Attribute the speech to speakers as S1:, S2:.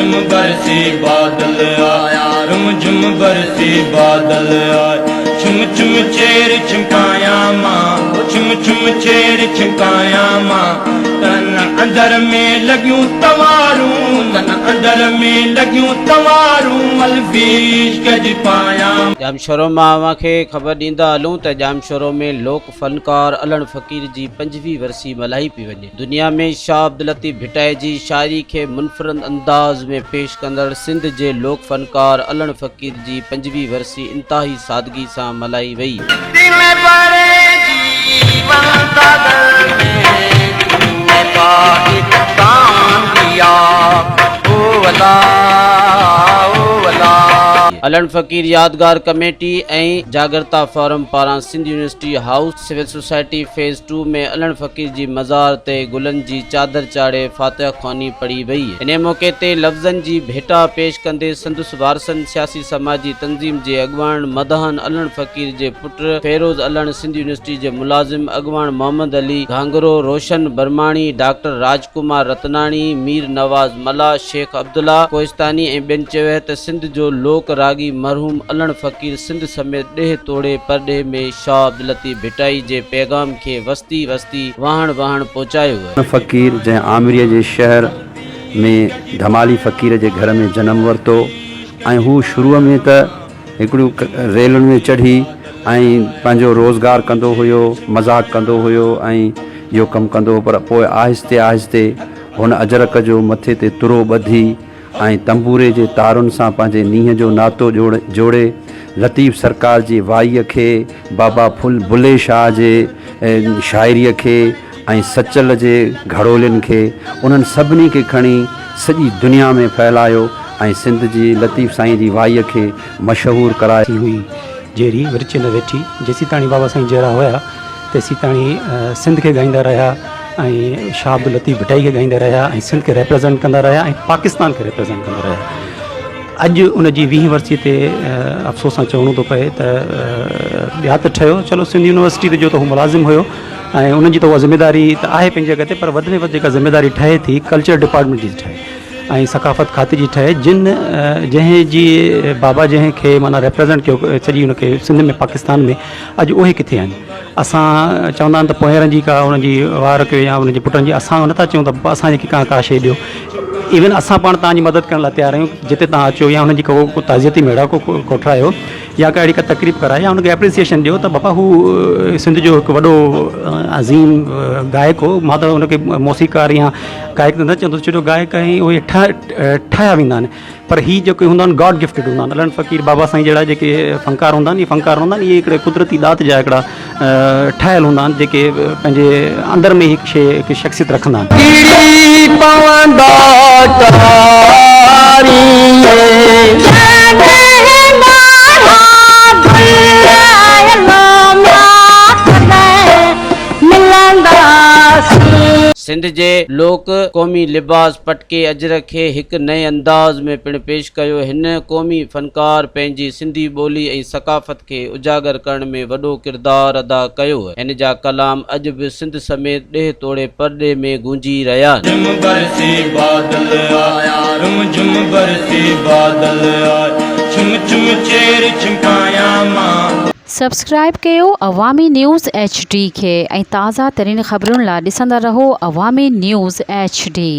S1: جھم برسي بادل آيا رم جھم برسي بادل آيا ڇم ڇم چير ڇمڪايان مان ڇم ڇم چير ڇمڪايان مان تن اندر ۾ لڳيون تنوارون تن اندر ۾ لڳيون تنوارون الفيش ڪج پايان.
S2: ڄامشورو مان اوهان کي خبر ڏيندا هلون ته ڄامشورو ۾ لوڪ فنڪار علڻ فقير جي پنجويهه ورسي ملهائي پئي وڃي. دنيا ۾ شاهه عبداللطيف ڀٽائي جي شاعري کي منفرد انداز ۾ پيش ڪندڙ سنڌ جي لوڪ فنڪار علڻ فقير جي 25 ورسي انتهائي سادگي سان ملهائي وئي.
S3: دلبر جيون ساگر ۾ تون پاڪستان ديا او الله او الله.
S2: علڻ فقير يادگار ڪميٽي ۽ جاڳرتا فورم پاران Sindh university house civil society phase two ۾ Alan Faqir جي مزار تي گلن جي چادر چاڙهي فاتحه خواني پڙهي وئي. انهي موقعي تي لفظن جي ڀيٽا پيش ڪندي سندس وارثن، سياسي سماجي تنظيم جي اڳواڻ مداحن علڻ فقير جي پٽ فيروز علڻ، سنڌ يونيورسٽي جي ملازم اڳواڻ محمد علي گهانگهرو، روشن برماڻي، ڊاڪٽر راج ڪمار رتناڻي، مير نواز ملاح، شيخ عبدالله ڪوهستاني ۽ ٻين چيو ته سنڌ جو لوڪ راڳي مرحوم علڻ فقير سنڌ سميت ڏيهه توڙي پرڏيهه ۾ شاهه عبداللطيف ڀٽائي جي پيغام کي وستي وستي، واهڻ واهڻ پهچايو.
S4: علڻ فقير جنهن آمريء جي شهر ۾ ڌمالي فقير جي گهر ۾ جنم ورتو ۽ هو شروع ۾ ته هڪڙيون ريلن ۾ چڙهي ۽ پنهنجو روزگار ڪندو هيو، مذاق ڪندو هيو ۽ اهو ڪم ڪندو هو پر پوء آهستي آهستي هن اجرڪ جو مٿي تي ترو ٻڌي ۽ تنبوري جي تارن سان پنهنجي نينهن جو ناتو جوڙي لطيف سرڪار جي وائيء کي، بابا ڦل بلي شاهه جي شاعريء کي ۽ سچل جي گهڙولين کي انهن سڀني کي کڻي سڄي دنيا ۾ ڦهلايو ۽ سنڌ جي لطيف سائين جي وائيء کي مشهور ڪرايو.
S5: ٿي هئي جيري ورچي نه ويٺي. جيسيتاڻي بابا سائين جيئرا هيا تيسيتاڻي سنڌ کي ڳائيندا رهيا ۽ شاهه عبداللطيف ڀٽائي کي ڳائيندا رهيا ۽ سنڌ کي ريپريزنٽ ڪندا رهيا ۽ پاڪستان کي ريپريزنٽ ڪندا رهيا. اڄ ان جي ويهين ورسي تي افسوس سان چوڻو ٿو پئي ته ٻيا ته ٺهيو چلو سنڌ يونيورسٽي جو ته هو ملازم هيو ۽ انهن جي ته اها ذميواري ته آهي پنهنجي جڳهه تي پر وڌ ۾ وڌ جيڪا ذميواري ٺهي ٿي ڪلچر ڊپارٽمينٽ جي ٺهي ۽ ثقافت کاتي جي ٺهي جن جنهن جي بابا جنهن کي معنيٰ ريپريزنٽ ڪيو سڄي ان کي سنڌ ۾ پاڪستان ۾ اڄ اهي ڪٿي آهن اسان چوندا آهن ته پوئيرن جي ڪا انهن جي وار ڪيو يا انهن جي پٽن جي اسان نٿا چئون ته اسان جي ڪا ڪا شيء ڏيو ايون اسان پاڻ توهان جي مدد ڪرڻ لاء تيار آهيون جتي توهان اچو يا انهن جي ڪو تعزيتي ميڙاڪو ڪوٺرايو يا ڪا اهڙي ڪا تقريب ڪرايو يا ان کي اپريسيئيشن ڏيو ته بابا هو سنڌ جو هڪ وڏو عظيم گائڪ هو مان ته ان کي موسيقار يا گائڪ ته نه چوندس ڇو جو گائڪ ۽ اهي ٺاهيا ويندا آهن پر هي جيڪي هوندا آهن گاڊ گفٽيڊ هوندا آهن علڻ فقير بابا سائين جهڙا جيڪي فنڪار هوندا آهن اهي فنڪار نه هوندا آهن اهي هڪڙي قدرتي ڏات جا هڪڙا ٺهيل هوندا آهن جيڪي پنهنجي اندر ۾ هڪ شيء هڪ شخصيت رکندا آهن.
S3: ڪڙي پوندا ٽاريين.
S2: سنڌ جي لوڪ قومي لباس پٽڪي اجرڪ کي هڪ نئين انداز ۾ پڻ پيش ڪيو. هن قومي فنڪار پنهنجي سنڌي ٻولي ۽ ثقافت کي اجاگر ڪرڻ ۾ وڏو ڪردار ادا ڪيو. هن جا ڪلام اڄ به سنڌ سميت ڏيهه توڙي پرڏيهه ۾ گونجي رهيا آهن.
S1: جھم برسي بادل آيا رم جھم برسي بادل آيا ڇم ڇم چير ڇمڪايان مان.
S6: سبسڪرائيب ڪيو عوامي نيوز ايڇ ڊي کي ۽ تازه ترين خبرن لا ڏسندا رهو عوامي نيوز ايڇ ڊي.